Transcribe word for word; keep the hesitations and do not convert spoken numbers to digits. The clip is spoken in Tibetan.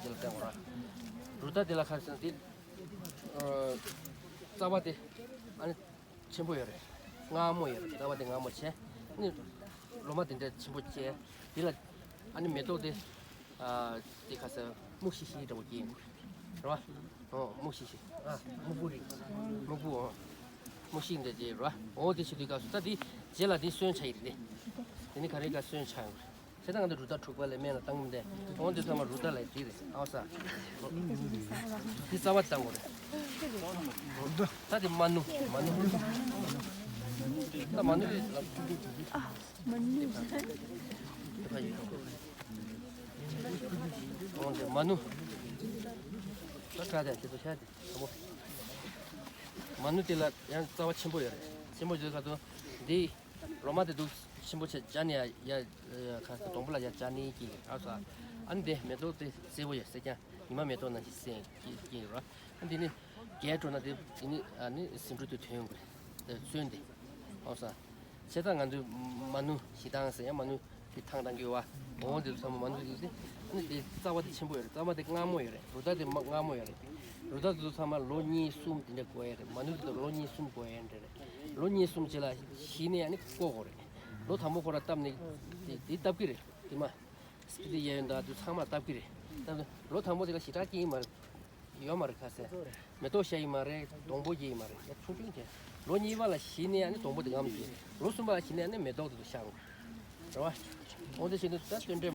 དེ་ལ་བསྟན་དགོས་ར། རུ་རྟ་དེ་ལ་ཁ་སང་དེ་ཨ་རྩ་བ་དེ་ཨ་ནི་ཆེན་པོ་ཡོད་རེད། མངར་མོ་ཡོད་རེད། རྩ་བ་དེ་མངར་མོ་ཆེ། ཨ་ནི་ལོ་མ་དེ་འདྲ་ཆེན་པོ་སྐྱེ། དེ་ལ་ཨ་ནི་མེ་ཏོག་དེ་ཨ་དེ་ཁ་སང་སྨུག་ཤི་ཤི་འདྲ་པོ་སྐྱེ་ཡོང་གི་རེད་བ། ཨོ་སྨུག་ཤི་ཤི། ཨ་སྨུག་པོ་རེད། སྨུག་པོ་ཨོ། སྨུག་ཤི་འདྲ་ཅིག་རེད་བ། ཨོ་དེ་བྱེད་དུས་སྐབས་སུ་ད་དེ་རྗེས་ལ་དེ་སོན་ཆ་ཡི་རེད་དེ། དེ་ནི་ག་རེ་ག་སོན་ཆ་ཡོང་གི་རེད། བྱས་ཙང་ང་ཚོ་རུ་རྟ་འཁྲུག་པ་ལ་སྨན་ལ་བཏང་མི་འདས། འོང་དུས་ཚང་མ་རུ་རྟ་ལ་དེ་རེད་ཨའོ་ས། དེ་རྩ་བ་བཏང་དགོས་རེད། ད་དེ་མ་ནུ་མ་ནུ། ད་མ་ནུ་ལ། འོང་དེ་མ་ནུ། ད་ཁ་དེ་དེ་ཚོ་ཤ་དེ་དང་པོ། མ་ནུ་དེ་ལ་ཡང་རྩ་བ་ཆེན་པོ་ཡོད་རེད། ཆེན་པོ་ཡོད་ཁ་ཐུག་འདི། ལོ་མ་དེ་འདུག་ཆེན་པོ་ཆེ་བྱ་ནི་ཡ་ཡ་ཁ་སྡོང་པོ་ལ་ཡ་བྱ་ནི་གི་ཨ་ས། ཨ་ནི་དེ་མེ་ཏོག་དེ་སེར་པོ་ཡོད་སེར་རྐྱང་ཉི་མ་མེ་ཏོག་ནང་བཞིན་སེང་གི་གི་ར། ཨ་འདི་ནི་རྒྱས་འགྲོ་ན་དེ་དེ་ནི་ཨ་ནི་ཟིང་འཁྲུག་དེ་ཐོན་དགོས་རེད། སོན་དེ་ཨོ་ས། བྱས་ཙང་ང་ཚོས་མ་ནུ་ཞི་ཐང་ཟེར་ཡ་མ་ནུ་དེ་ཐང་ཐང་གི་བ། འོ་དེ་ཚོ་ཚང་མ་མ་ནུ་དེ་དེ་ཨ་ནི་དེ་རྩ་བ་དེ་ཆེན་པོ་ཡོད་རེད། རྩ་བ་དེ་མངར་མོ་ཡོད་རེད། རུ་རྟ་དེ་མ་མངར་མོ་ཡོད་རེད། རུ་རྟ་དེ་ཚོ་ཚང་མ་ལོ་གཉིས་གསུམ་དེ་འདྲ་འགོར་ཡ་རེད། མ་ནུ་དེ་ཚོ་ལོ་གཉིས་གསུམ་འགོར་ཡ་འདྲ་རེད། ལོ་གཉིས་གསུམ་རྗེས་ལ་ཞི་ནས་ཨ་ནི་བཀོག་དགོས་རེད། ལོ་དང་པོ་ཁོ་ར་བཏབ་ནས་དེ་དེ་བཏབ་ཀྱི་རེད། དེ་མ་སྤི་ཏི་གཡས་གཡོན་དང་དུ་ཚང་མ་བཏབ་ཀྱི་རེད། བཏབ་ནས་ལོ་དང་པོ་དེ་ལ་ཞེ་དྲག་སྐྱེ་ཡི་མ་རེད། ཡོད་མ་རེད་ཁ་ཟས། མེ་ཏོག་ཤ་ཡི་མ་རེད། སྡོང་པོ་སྐྱེ་ཡི་མ་རེད། ཡ་ཆུང་ཆུང་བྱས། ལོ་གཉིས་པ་ལ་ཞི་ནས་ཨ་ནི་སྡོང་པོ་དེ་ངམ་སྐྱེ། ལོ་གསུམ་པ་ལ་ཞི་ནས་ཨ་ནི་མེ་ཏོག་དེ་ཚོ་ཤར་འོང་། རེད་བ། འོ་དེ་བྱས་ནས་ད་སྟོན་འབྲས་